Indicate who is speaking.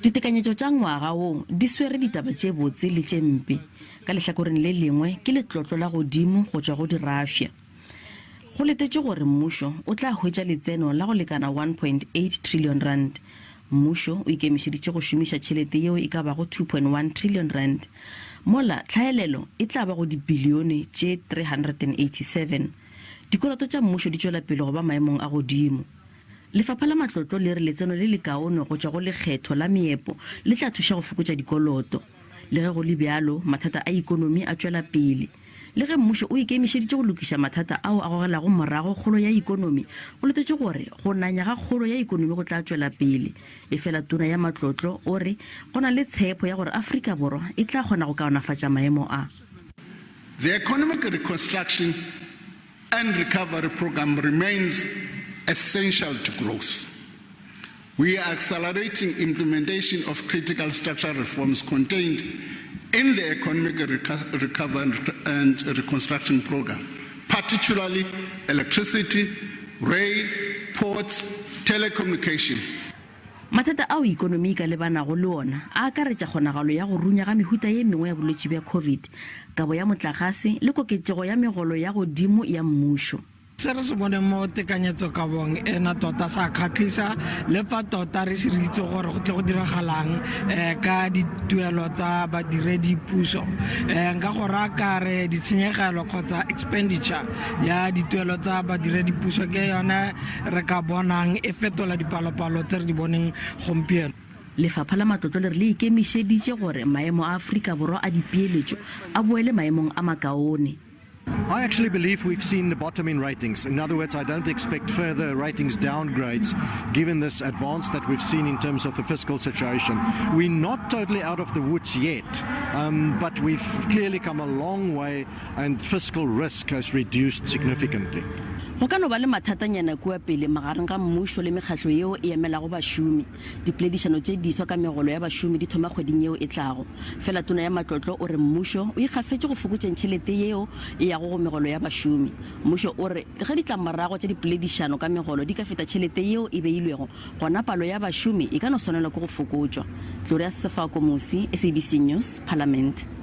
Speaker 1: Ditekanyetšo tša ngwaga wo di swere ditaba tše botse le tše mpe. Ka lehlakoreng le lengwe ke letlotlo la godimo go tšwa go dirafša. Go letetšwe gore mmušo o tla hwetša letseno la go lekana R1.8 trillion. Mmušo o ikemišeditše go šomiša tšhelete yeo e ka bago R2.1 trillion, mola tlhaelelo e tla ba go dibilione tše 387. Dikoloto tša mmušo di tšwela pele go ba maemong a godimo. Lefapha la Matlotlo le re letseno le lekaone go tšwa go lekgetho la meepo le tla thuša go fokotša dikoloto. Le ge go le bjalo, mathata a ikonomi a tšwela pele. Le ge mmušo o ikemišeditše go lokiša mathata ao a gogelago morago kgolo ya ikonomi, go letetšwe gore go nanya ga kgolo ya ikonomi go tla tšwela pele. Efela Tona ya Matlotlo o re go na le tshepo ya gore Afrika Borwa e tla kgona go kaonafatša maemo a.
Speaker 2: The economic reconstruction and recovery programme remains essential to growth. We are accelerating implementation of critical structural reforms contained in the Economic Recovery and Reconstruction Programme, particularly electricity, rail, ports, telecommunication.
Speaker 1: Mathata ao ikonomi e ka lebanago le ona a akaretša kgonagalo ya go runya ga mehuta ye mengwe ya bolwetši bja COVID, kabo ya motlakgase le koketšego ya megolo ya godimo ya mmušo.
Speaker 3: Se re se boneng mo tekanyetsokabong ena tota sa kgatlhisa, le fa tota re se re itse gore go tle go diragalang um ka dituelo tsa badiredi puso. Um nka go raya ka re ditshenyegelo kgotsa expenditure ya dituelo tsa badiredi puso ke yone re ka bonang e fetola dipalopalo tse re di boneng gompieno.
Speaker 1: Lefapha la Matlotlo le re le ikemišeditše gore maemo a Afrika Borwa a dipeeletšo a boele maemong a makaone.
Speaker 4: I actually believe we've seen the bottom in ratings. In other words, I don't expect further ratings downgrades given this advance that we've seen in terms of the fiscal situation. We're not totally out of the woods yet, um, but we've clearly come a long way and fiscal risk has reduced significantly.
Speaker 1: Go ka no ba le mathatanyana kua pele magareng ga mmušo le mekgatlo yeo e emelago bašomi. Dipoledišano tše diswa ka megolo ya bašomi di thoma kgweding yeo e tlago. Fela Tona ya Matlotlo o re mmušo o ikgafetše go fokotšeng tšhelete yeo e yago go megolo ya bašomi. Mmušo o re ge ditlamorago tša dipoledišano ka megolo di ka feta tšhelete yeo e beilwego, gona palo ya bašomi e ka no swanelwa ke go fokotšwa. Gloria Sefako Musi, SABC News, Parliament.